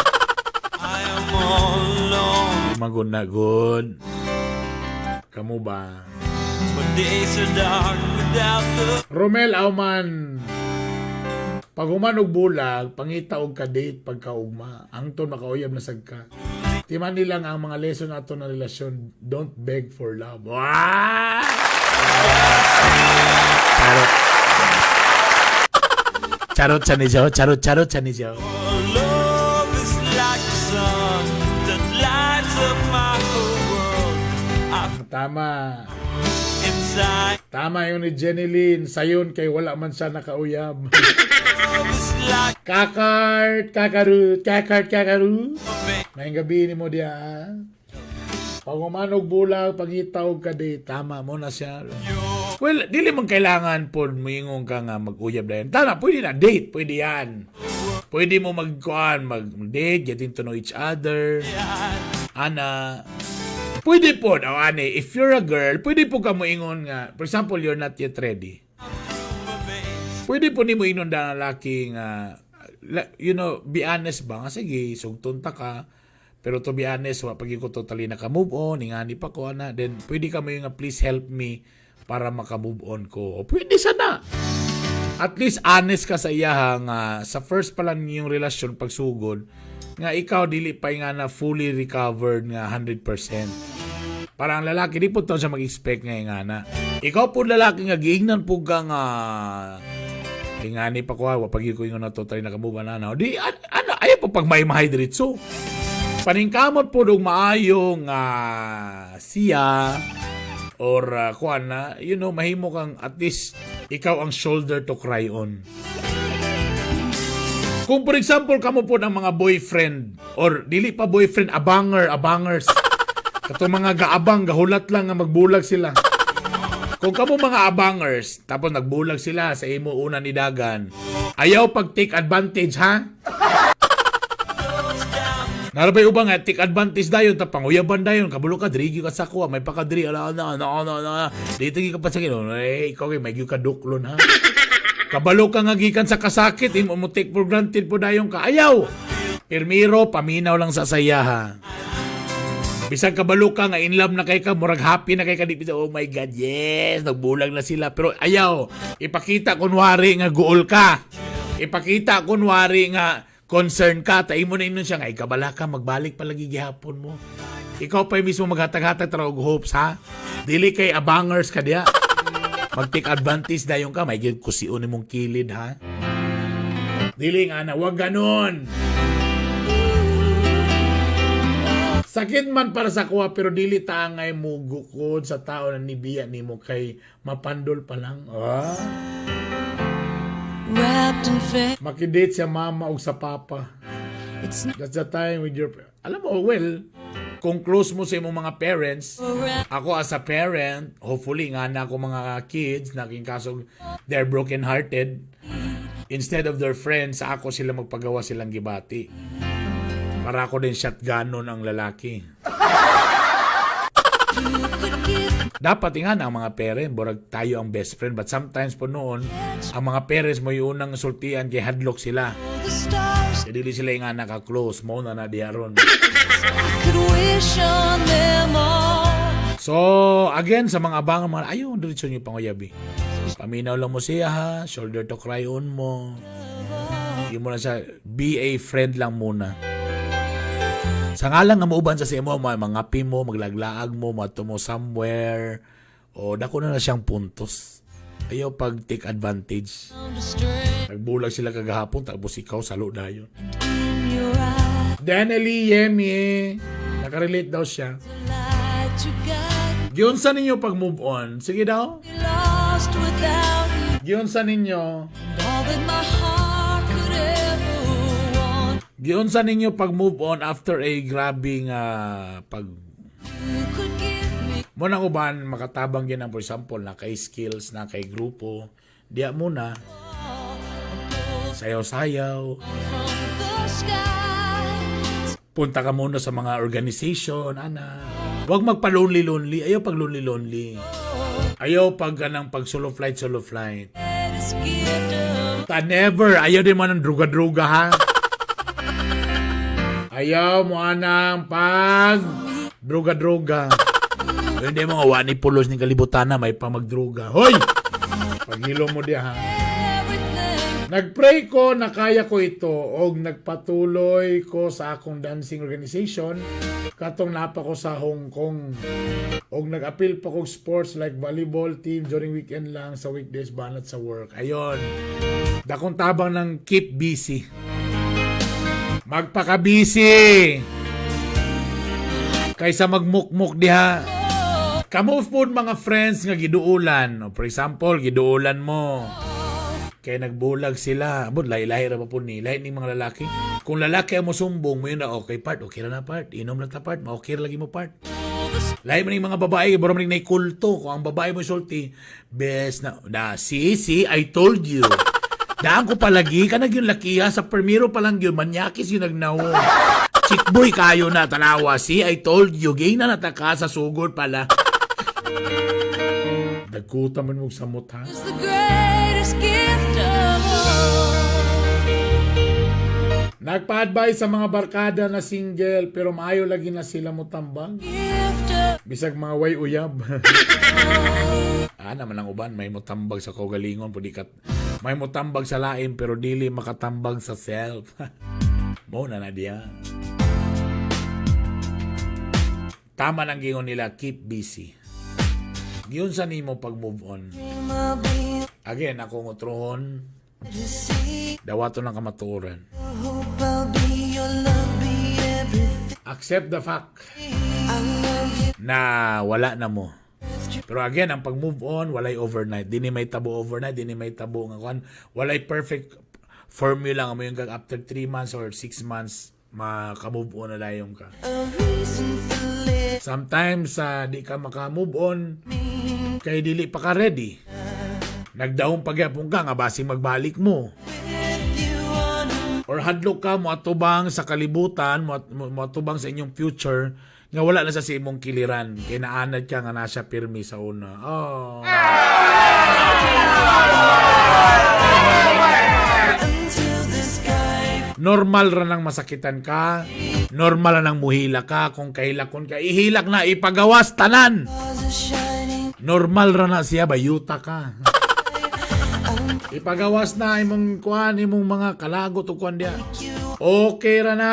I am all alone. Magun na good. Kamu ba? My days are dark without the Romel Auman. Pag human og bulag, pangita og kadate pagkaugma. Angton makauyab na sad ka. Timan nilang ang mga lesson ato na relasyon, don't beg for love. Wah! Charot. Charot sa ni Joe. Charot, charot sa ni Joe. love is like the sun that lights up my whole world. I Tama. inside. Tama yun ni Jenny Lynn. Sayon kay wala man siya nakauyab. Love is like Kakart, kakarut, kakart, kakarut. a vein. May gabi ni mo diya. Pag umanog bulag, pangita og kadate, tama mo na siya. Well, dili man kailangan po moingon ka nga mag-uyab dayon. Tama, pwede na date, pwede yan. Pwede mo magkuan, mag-date, getting to know each other. Ana, pwede po, oh, ane, if you're a girl, pwede po ka moingon nga, for example, you're not yet ready. Pwede po nimo ingnon na lalaki nga, be honest ba? Nga, sige, sugton ta ka. Pero to be honest, wa pag ko totally naka-move on, ingani pa ko, ana, then pwede ka mo yung nga, please help me para maka-move on ko. O pwede sana. At least honest ka sa iya ha, nga sa first pa lang yung relasyon pagsugod, nga ikaw dili pa nga na fully recovered nga 100%. Para ang lalaki, di po to siya mag-expect nga nga na. Ikaw po lalaki nga giingnan po ka nga ingani pa ko ha, wa pag ko ingon na totally nakamuba na na. Di ano ayaw po pag may mahay diretso. Paningkamot po og maayo nga siya or kuan na, mahimo kang at least ikaw ang shoulder to cry on. Kung for example, kamo po ng mga boyfriend or dili pa boyfriend, abanger, abangers. Katong mga gaabang, gahulat lang nga magbulag sila. Kung kamo mga abangers, tapos nagbulag sila sa imo una ni dagan, ayaw pag take advantage, ha? Narabay ubang nga, take advantage dayon, ta panguyaban dayon, kabulo ka, diri gyud ka sa kuha, may pakadiri, ala, ana, ana, ana, ana, dito gyud ka pa sa kino, eh, ikaw kay may gyud ka duklon, ha? Kabalo ka nga gikan sa kasakit, imo mo take for granted po dayon ka, ayaw! Pirmiro, paminaw lang sa saya, ha? Bisag kabalo ka nga in love na kay ka, murag happy na kay ka, di bisa, oh my God, yes, nagbulag na sila. Pero ayaw, ipakita kunwari nga guol ka. Ipakita kunwari nga concern ka, taimo na inon siya nga, ikabala ka, magbalik palagi gihapon mo. Ikaw pa mismo maghatag-hatag tara og hopes, ha? Dili kay abangers ka diya. Mag-take advantage dayon ka, may gyud kusion nimong kilid, ha? Dili nga na, wag ganon. Sakit man para sa kuha pero dili taangay mo gukod sa tao na nibiya nimo kay mapandol pa lang. Ah. Wrapped in faith. Makidate siya mama og sa papa. It's not That's the time with your... Alam mo, well, kung close mo sa imong mga parents, ako as a parent, hopefully nga na ako mga kids, naging kaso they're broken-hearted, instead of their friends, sa ako sila magpagawa silang gibati. Para ako din shotgunon ang lalaki. could give Dapat nga na ang mga parents, burag tayo ang best friend. But sometimes po noon, ang mga parents mo yung unang sultian kay hadlock sila. the stars. Kaya dili sila yung nga naka-close mo na na diha ron. Could wish on them all. So, again, sa mga abangan mga, ayun, diretso nyo panguyabi. Paminaw lang mo siya ha, shoulder to cry on mo. Hindi mo na siya, be a friend lang muna. Sa nga lang nga mauban sa imo, mga mga mo, maglaglaag mo, mato mo somewhere, o dako na na siyang puntos. Ayaw pag take advantage. On the string Nagbulag sila kagahapon, tapos ikaw salo dayon. in your eyes. Danely Yemi, nakarelate daw siya. Light you got Giunsa ninyo pag move on. Sige daw. me lost without you. Giunsa ninyo. And all that my heart could ever want. Giunsa ninyo pag move on after a grabing pag You could give me mo na uban makatabang gyud ang, for example, na kay skills na kay grupo diya muna sayaw-sayaw, from the sky. Punta ka muna sa mga organization, ana. Huwag magpa lonely lonely. Ayaw pag lonely lonely. Ayaw pag ganang pag solo flight, solo flight. Greatest gift of Ta never, ayaw din mo ng druga-druga ha. Ayaw mo anang pag druga-druga. Hindi mo nga wani pulos ni kalibutan na may pamagdruga. Hoy! Paghilo mo diha ha. Everything. Nagpray ko na kaya ko ito og nagpatuloy ko sa akong dancing organization katong napa ko sa Hong Kong. Og nag-appeal pa kog sports like volleyball team during weekend lang, sa weekdays banat sa work. Ayon. Dakong tabang ng keep busy. Magpaka-busy! Kaysa magmukmuk diha. Kamo pod mga friends nga giduulan. O, for example, giduulan mo. Kaya nagbulag sila. Abot, lahi-lahi ra pa po ni. Lahi ni mga lalaki. Kung lalaki ang mosumbong mo yun na, okay part, okay ra na part. Inom na ta part, ma-okay ra lagi mo part. Lahi man yung mga babae, bro man yung kulto. Kung ang babae mo sulti, best na, na, see, see, I told you. Daan ko palagi, kanag yung lakiha, sa permiro pa lang yun, manyakis yung nagnawo. Chickboy kayo na, tanawa, see, I told you, gay na nataka sa sugod pala. Dagkuta man mong samot ha. It's the greatest gift of all. Nagpa-advise sa mga barkada na single pero maayo lagi na sila mo tambang. Gift of Bisag mga way uyab. Ah, naman ang uban, may motambag sa kaugalingon, pwede ka, may motambag sa lain pero dili makatambag sa self. Mo na na diya. Tama nang gingon nila, keep busy. Giyon sa nimo pag move on. Dream I'll be Again, ako ngutrohon, to see dawato ng kamatuoran. your hope. I'll be your love, be everything. Accept the fact I love you. na wala na mo. Pero again, ang pag-move on, walay overnight. Dini may tabo overnight, dini may tabo nga kuan. Walay perfect formula nga mo yung kag after 3 months or 6 months maka-move on na dayon ka. A reason for living. Sometimes di ka maka-move on kay dili pa ka ready. Nagdaong pagyapon ka nga basing magbalik mo. With you on Or hadlok ka mo atubang sa kalibutan, mo atubang sa inyong future nga wala na sa imong kiliran kay naanad ka nga nasa pirmi sa una. Oh. Until the sky Normal ra nang masakitan ka. Normal ra nang muhila ka kung kahilakon ka. Ihilak na ipagawas tanan. Stars are shining. Normal ra na siya bayuta ka. Ipagawas na imong kuan imong mga kalagot o kuan diya. You Okay ra na.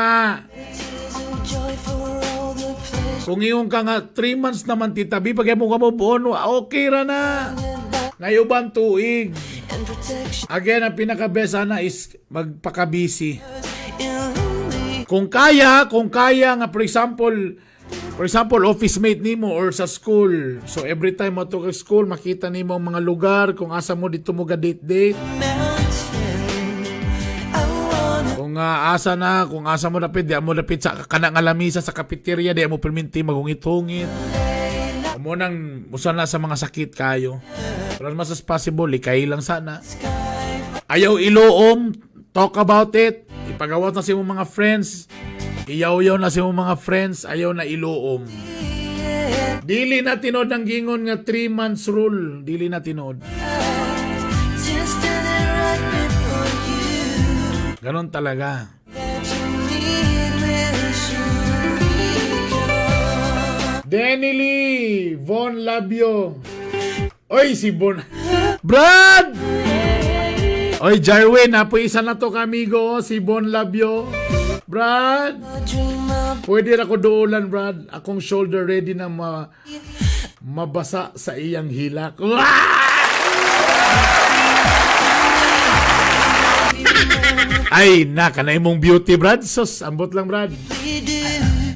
tears of joy for all the pleasure. Kung iyong ka nga 3 months naman titabi pag mo ka mo buon, okay ra na. Nayuban tuig. And protection Again, ang pinaka-best sana is magpaka-busy. in lonely Kung kaya nga for example, For example, office mate nimo or sa school. So every time mo to ka school, makita nimo ang mga lugar kung asa mo dito mo ga date date. Kung asa na, kung asa mo dapit, di mo dapit sa kana nga lamisa sa cafeteria, di mo perminti magungit-hungit. Mo nang usa na sa mga sakit kayo. Pero as much as possible, likay lang sana. Ayaw iloom, talk about it. Ipagawat na sa imong mga friends. Iyaw-yaw na sa imong mga friends, ayaw na iloom. Dili na tinod ang gingon nga 3 months rule. Dili na tinod. Just standing right before you. Ganon talaga. That you need will soon be gone. Denny Lee, Von Labio. Oy, si Bon. Brad! Oy, Jarwin, napo isa na to kamigo, si Bon Labio. Brad! Dream of Pwede ra ko duolan, Brad. Akong shoulder ready na mabasa sa iyang hilak. Wah! Ay, na, kanay mong beauty, Brad. Sus, ambot lang, Brad.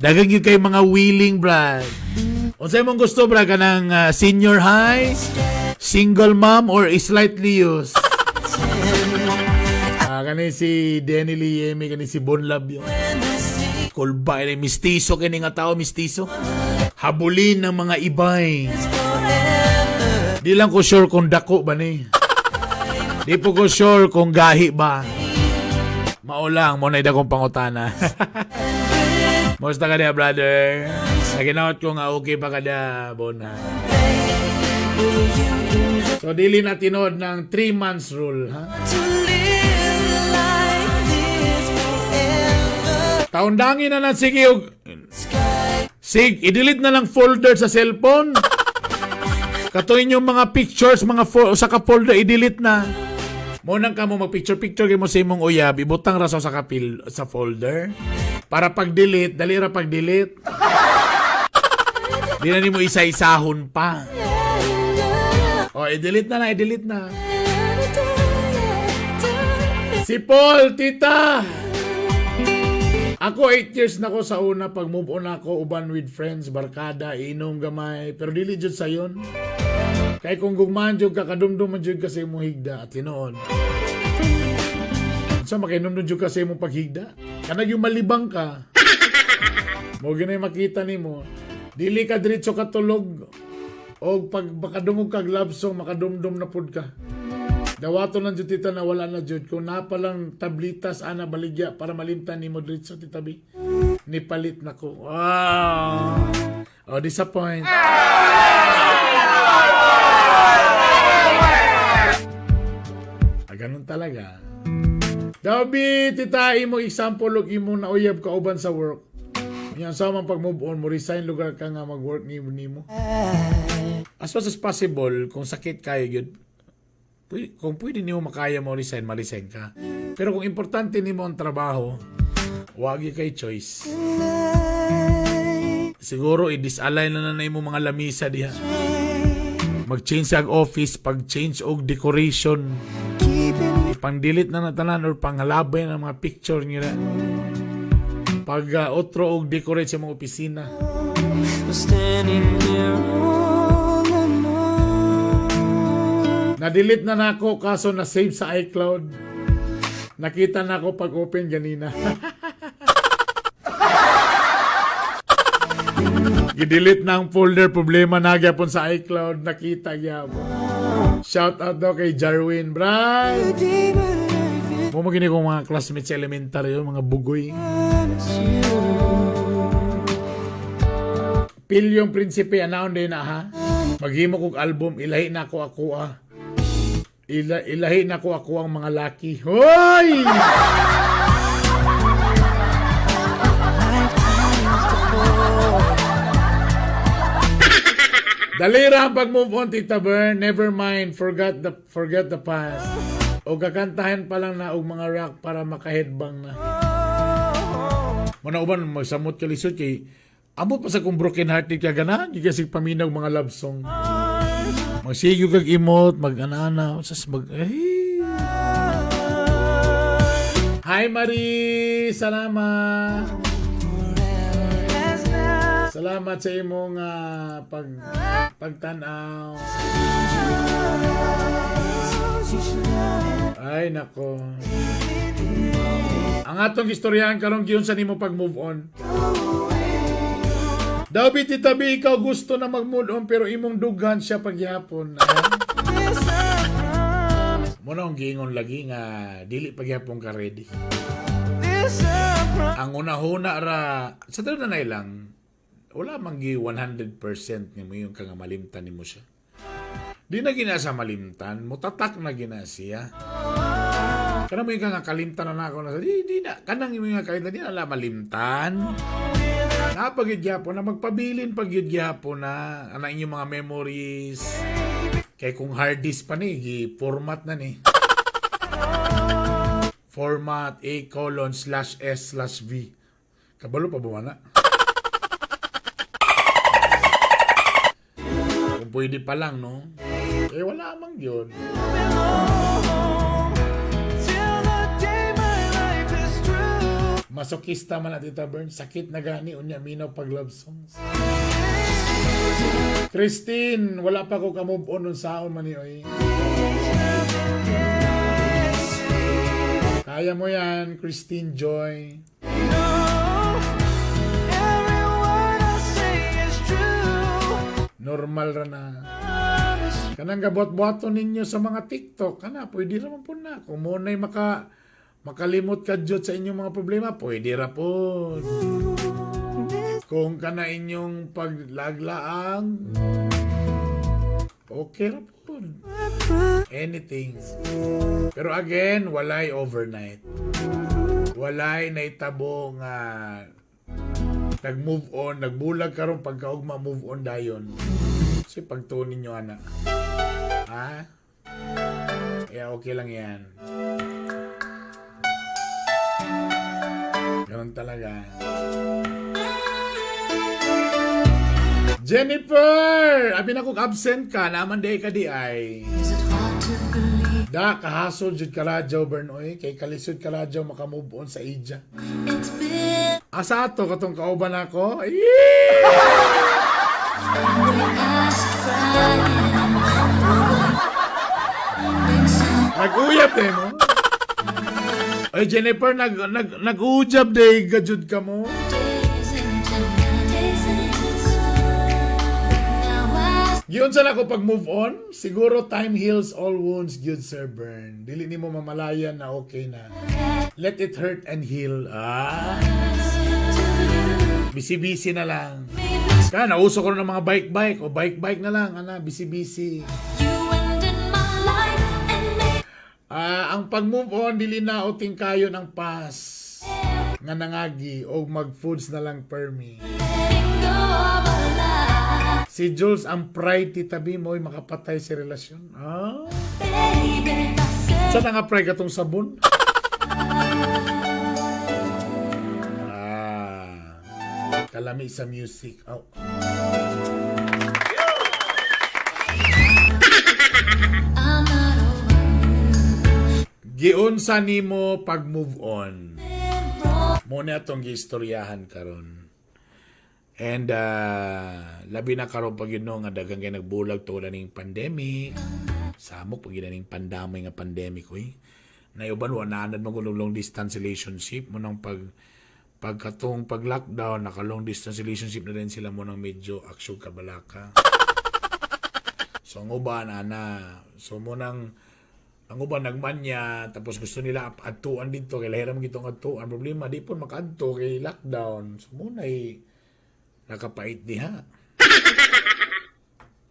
Daghang yun kay mga willing, Brad. Unsay mong gusto, Brad? Kanang senior high, single mom, or slightly used? Kani si Danny Lee Yemi, kani si Bon Labio. Kulba, eh, mistiso kini nga tao, mistiso. Habulin ng mga ibay. Di lang ko sure kung dako ba ni. Di po ko sure kung gahi ba. Mao lang, mo na kong pangutana. Musta ka niya, brother? Naginaot ko nga okay pa ka na, Bona. So, dili na tinod ng 3 months rule, ha? to live like this forever. Taundangin na lang, sige, sig, i-delete na lang folder sa cellphone. Katuin yung mga pictures, mga sa ka folder, i-delete na. Mo nang kamo mag-picture-picture kay mo sa imong uyab, ibutang ra sa kapil sa folder. Para pag-delete, dali ra pag-delete. Di na nimo isa-isahon pa. O, i-delete na na, i-delete na. Si Paul, tita! Ako, 8 years na ko sa una. Pag move on ako, uban with friends, barkada, inom gamay. Pero dili jud sayon. Kay kung gugmaan jud ka, kadumdum man jud ka sa imong higda at tinuod. Sa makainomdum jud ka sa imong paghigda. Kanag yung malibang ka. Mo ginay makita nimo. Dili ka diretso katulog. O pag makadungog kag love song, makadumdum na pud ka. Dawato lang jud tita na wala na jud. Kung napalang tablitas ana baligya para malimtan nimo diretso tita B. Nipalit na ko. Wow. Oh, disappoint. Ah, ganun talaga. Dabi, tita, imo example og imo nauyab kauban sa work. Yan sa man pag move on mo resign lugar ka nga mag-work nimo nimo. As much as possible kung sakit kayo gyud kung pwede nimo makaya mo resign, ma-resign ka. Pero kung importante nimo ang trabaho, wag gyud kay choice. Siguro i-disalign na na imo mga lamisa diha. Mag-change og office, pag-change og decoration, ipang-delete na na tanan or panghalabay na mga picture niyo na. Pag otro og decorate sa mga opisina. Standing here all alone. Na-delete na nako kaso na-save sa iCloud. Nakita na ako pag open ganina. Gi-delete na ang folder, problema na gyapon sa iCloud, nakita gyapon. Shout out daw kay Jarwin, Brad. Mo mo gini kong mga classmates sa elementary, yung mga bugoy. Pilyong Prinsipe, anaon din na ha. Maghimo kog album, ilahi na ako ako ah. Ilahi na ko ako ang mga laki. Hoy! Dali ra ang pag-move on, Tita Bern. Never mind, forget the past. O kakantahan pa lang na og mga rock para maka-headbang na. Muna uban magsamot ka lisod kay amot pa sa kung broken hearted ka ganahan gyud kasi paminaw mga love song. Magsigyo kag imot, mag-anana, sas mag eh. Hi Marie, salamat. Salamat sa imong pagtan-aw. Ay nako. Ang atong istoryahan karon, giunsa nimo pag move on. Daw bi, Tita B, ikaw gusto na mag-move on pero imong dughan siya pagyapon. Ay. Mao na ang giingon lagi nga dili pagyapon ka ready. Ang una-huna ra sa tanan na lang, wala man gi 100% nimo yung ka nga malimtan nimo siya. Di na gina sa malimtan, mutatak na gina siya. Kanang mo yung ka nga kalimtan na nako na di, di na kanang mo nga kalimtan, di na la malimtan. Napagid gyapon na magpabilin pagyud gyapon na ana inyong mga memories. Kay kung hard disk pa ni, gi-format na ni. Format A:/S/V. Kabalo pa ba na? Kung pwede pa lang, no? Eh, wala mang yun. Till the day my life is through. Masokista man na, Tita Bern. Sakit na gani, unya minaw pag love songs. Christine, wala pa ko ka-move on nun saon man ni oy. Kaya mo yan, Christine Joy. No, every word I say is true. Normal ra na. Kanang gabuhat-buhaton ninyo sa mga TikTok, kana pwede ra man po na. Kung mo na'y makalimot ka jud sa inyong mga problema, pwede ra po. Kung kana inyong paglaglaang, okay ra po. Anything. Pero again, walay overnight. Walay naitabo nga nag-move on, nagbulag karon pagkaugma move on dayon. Kasi pagtuon ninyo ana. Ha? Kaya okay lang yan. Ganun talaga. Jennifer! Abi na kung absent ka, naman day ka di ay. Is it hard to believe Da, kahasol jud ka radyo, Bern, oy. Kay kalisod ka radyo makamove on sa ija. It's been Asa ato katong kauban ako? Eee! past crying Nag-uyab eh mo. Ay, Jennifer, nag-ujab day gajud ka mo. Days into days into now I Giunsa na ako pag move on, siguro time heals all wounds, good Sir Bern. Dili nimo mamalayan na okay na. Let it hurt and heal. Ah. Busy-busy na lang. Kaya nauso ko na ng mga bike-bike o bike-bike na lang, ana, busy-busy. You ended my life and made Ah, ang pag-move on dili na uting kayo ng pas nga nangagi o mag-foods na lang permi. Letting go of a lie. Si Jules, ang pride, Tita B mo, ay makapatay sa relasyon. Ah? Baby, I said Saan nga pride katong sabon? Ah. Kalami sa music. Oh. I'm not over Giunsa nimo pag move on. you. Mo na atong giistoryahan karon. And labi na karon pag yun no, nga daghang kay nagbulag tungod aning pandemic. Samok pag yun aning pandamay nga pandemic oy. Nayuban wa naanad mo long distance relationship mo nang pagkatong pag lockdown naka long distance relationship na din sila mo nang medyo aksyon kabalaka. So ang uban ana, so mo nang ang uban nagmanya tapos gusto nila adtuan dito kay lahiram gitong adtuan, problema di po makaadto kay lockdown. So mo nay nakapait diha.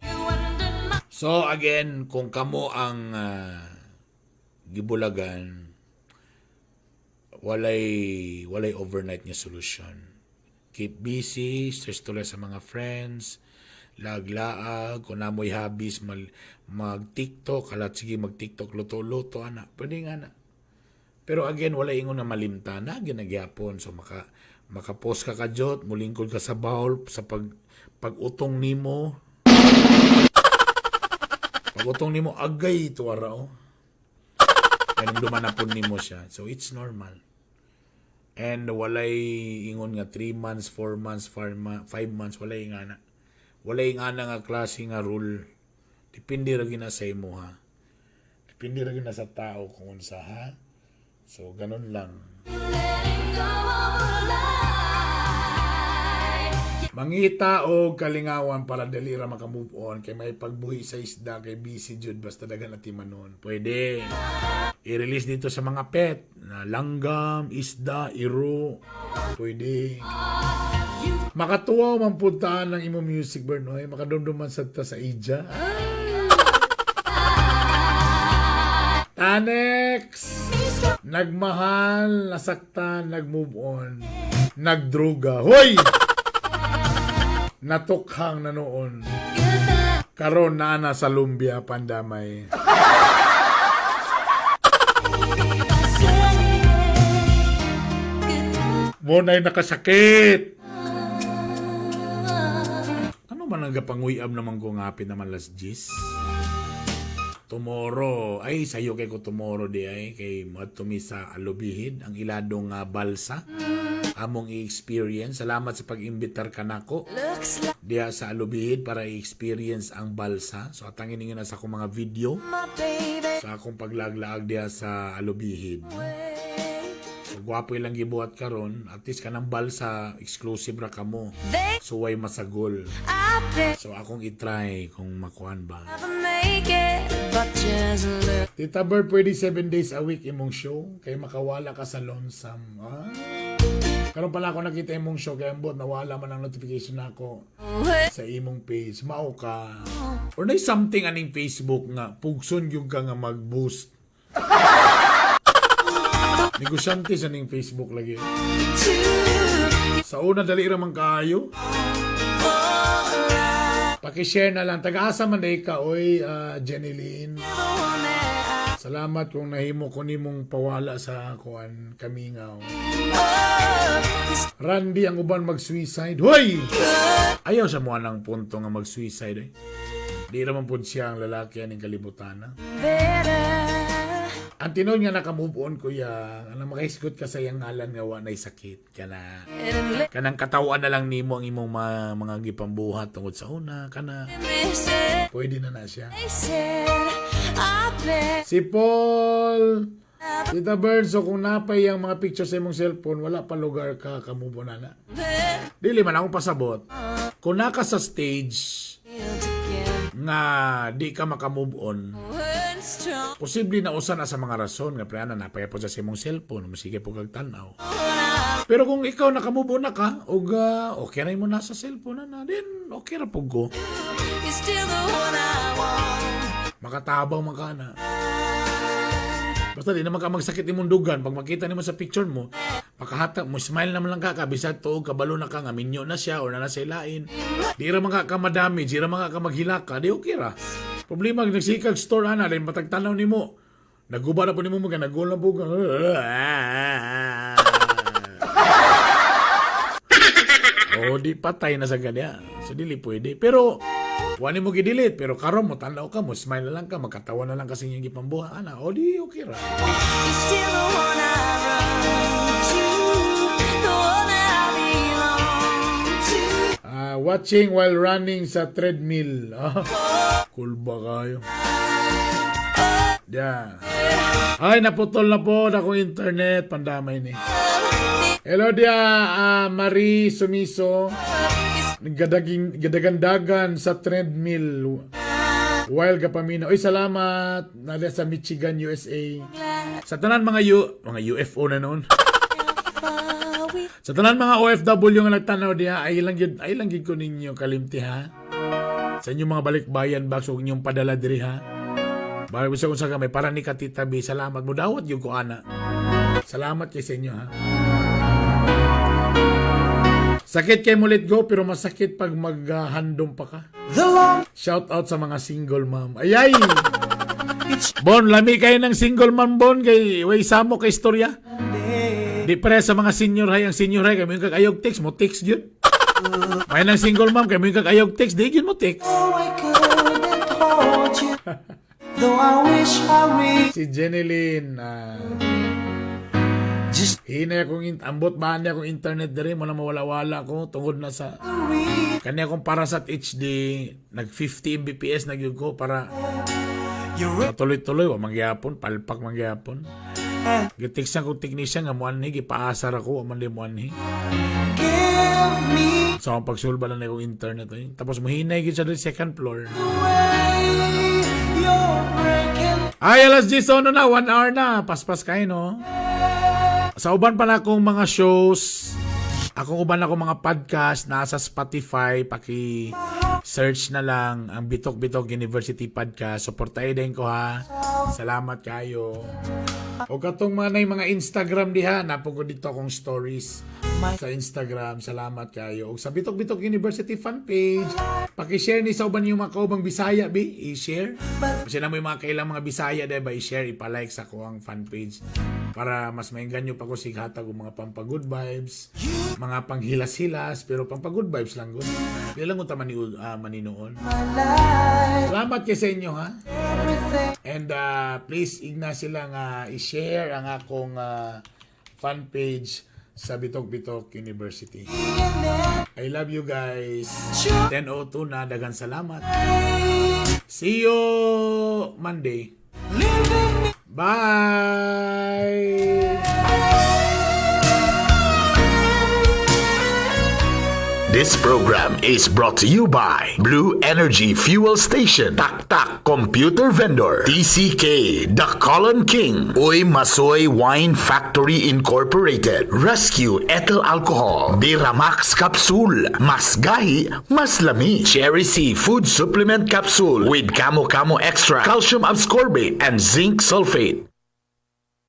You ended my So again, kung kamo ang gibulagan, walay overnight nga solution. Keep busy, stress tulay sa mga friends, laglaag, kung namoy hobbies, mag-TikTok, halat sige mag-TikTok, luto-luto, ana, pwede nga na. Pero again, wala ingon na malimta na, ginagyapon. So maka-post ka kajot, mulingkod ka sa bowl, sa pag-utong nimo. Pag-utong nimo, agay, tuwara oh. Kaya duman na po nimo siya. So it's normal. And walay ingon nga 3 months, 4 months, 5 months, walay nga na. Walay nga na nga klase nga rule. Depende ra gyud na sa imo, ha. Depende ra gyud na sa tao kung unsa, ha. So ganun lang. Letting go of a lie. Mangita og kalingawan para dali ra maka-move on kay may pagbuhi sa isda kay busy jud basta daghan na timanon. Pwede. I-release dito sa mga pet na langgam, isda, iro. Pwede. Makatuwa man pud taan ng imo music, Bernoy. Makadumduman sad ta sa ija. Ah! Tanex! Nagmahal, nasaktan, nag-move on. Nagdruga. Hoy! Natukhang na noon. Karon naa na sa lumbia, pandamay. Say goodbye. Mo na'y nakasakit. Ano man ang gapanguyab naman ko nga hapit naman las 10? Tomorrow, ay sayo kay ko tomorrow di ay kay moadto mi sa Alubijid, ang iladong balsa. Among i-experience. Salamat sa pag-imbitar kanako Looks like diha sa Alubijid para i-experience ang balsa. So atangin ninyo na sa akong mga video my baby. sa akong paglaglaag diha sa Alubijid. So gwapo ilang gibuhat karon, at least kanang balsa exclusive ra kamo. They So way masagol. I bet So akong i-try kung makuan ba. never make it, but just look. Tita Bird, pwede 7 days a week imong show kay makawala ka sa lonesome. Ah. Karon pala ako nakita imong show kay ambot nawala man ang notification nako sa imong page. Mao ka. Or nay something aning Facebook nga pugson gyud ka nga mag-boost. Negosyante sa ning Facebook lagi. Sa una dali ra man kaayo. Paki-share na lang. Taga-asa man day ka, oy, Jenny Lynn. Salamat kung nahimo ko nimong pawala sa kuan kamingaw. Randy, ang uban mag-suicide. Hoy! Ayaw sa mo ang punto nga mag-suicide eh. Di naman po siya ang lalaki aning kalibutan. Ah. Ang tinuod nga naka-move on, kuya, anang makahisgot ka sa iyang ngalan nga wa nay sakit. Kana kanang katawan na lang nimo ang imong mga gipambuhat tungod sa una kana pwede na na siya. Si Paul, Tita Bird, so kung napay ang mga picture sa imong cellphone, wala pa lugar ka ka-move on na na. Dili man akong pasabot. Kung naka sa stage nga di ka maka-move on, posible na usa na sa mga rason nga pre ana napay po sa imong cellphone, sige po kag tan-aw. Pero kung ikaw naka-move on na ka ug okay ra mo nasa cellphone na na, then okay ra pug ko. Makatabang man ka na. Basta di naman ka magsakit imong dugan pag makita nimo sa picture mo, makahatag mo smile naman lang ka kabisag tuog kabalo na ka nga minyo na siya or na nasa ilain. Di ra man ka madamage, di ra man ka maghilak ka, di okay ra. Problema nagsikag store ana dahil matag tanaw nimo. Naguba na po nimo mga nagul na po ka. Oh, di patay na sa ganya. So dili pwede. Pero wani mo gi-delete pero karon mo tanaw ka mo smile na lang ka makatawa na lang kasi yung gipambuha ana. O di okay ra. You're still the one I run to, the one that I belong to. Ah, watching while running sa treadmill. Ah, cool ba kayo? Yeah. Ay, naputol na po na akong internet. Pandamay ni. Hello dia, Marie Sumiso. Gadaging, gadagandagan sa treadmill while gapamina. Oy, salamat. Nada sa Michigan, USA. Sa tanan mga mga UFO na noon. Sa tanan mga OFW nga nagtanaw diha, ay lang gyud ko ninyo kalimti, ha. Sa inyong mga balikbayan box ug inyong padala diri, ha. Bagay sa unsa kami para ni Katita B, salamat mo dawat gyud ko ana. Salamat kay sa inyo, ha. Sakit kay mo let go pero masakit pag maghandom pa ka. The long Shout out sa mga single mom. Ayay! Bon, lami kayo ng single mom, Bon, kay way samo kay istorya. day. Di pare sa mga senior high, ang senior high kay mo kag ayog text mo text gyud. May nang single mom kay mo kag ayog text, di gyud mo text. Oh, I couldn't hold you. Though I wish I really Si Jeneline, ah, Just Hinay akong ambot ba niya akong internet diri mo na mawala-wala ko tungod na sa kani akong Parasat HD, nag 50 Mbps na gyud ko para you're matuloy-tuloy wa mangyapon, palpak mangyapon. Gitiksan kong technician nga muanhi, gipaasar ako, wa man di muanhi. Give me Sa akong pagsulba lang na akong internet eh. Tapos muhinay gyud siya diri second floor. the way you're breaking. Ay, alas 10 ono na, 1 hour na. Paspas kayo, no? Sa uban pa na akong mga shows, akong uban akong mga podcast, nasa Spotify, paki search na lang ang Bitok Bitok University Podcast. Suportahin din ko ha. Salamat kayo. O katong mga nay mga Instagram diha, napo ko dito akong stories sa Instagram. Salamat kayo. O sa Bitok Bitok University fan page, paki-share ni sa uban yung mga kaubang Bisaya bi, i-share. Kasi na mo yung mga kailang mga Bisaya diba, ba i-share, ipa-like sa ko ang fan page para mas maingganyo pa ko sighatag og mga pampa-good vibes, mga panghilas-hilas, pero pampa-good vibes lang gud. Di lang unta mani maninuon. My life, Salamat kay sa inyo ha. everything. And please igna sila nga i-share ang akong fan page sa Bitok Bitok University. I love you guys. 10:02 na, dagan salamat. See you Monday. Leaving me. Bye. This program is brought to you by Blue Energy Fuel Station, Tak Tak Computer Vendor, TCK, The Colon King, Uy Masoy Wine Factory Incorporated, Rescue Ethyl Alcohol, Biramax Capsule, Mas Gahi, Mas Lami, Cherry C Food Supplement Capsule with Camo Camo Extra, Calcium Ascorbate, and Zinc Sulfate.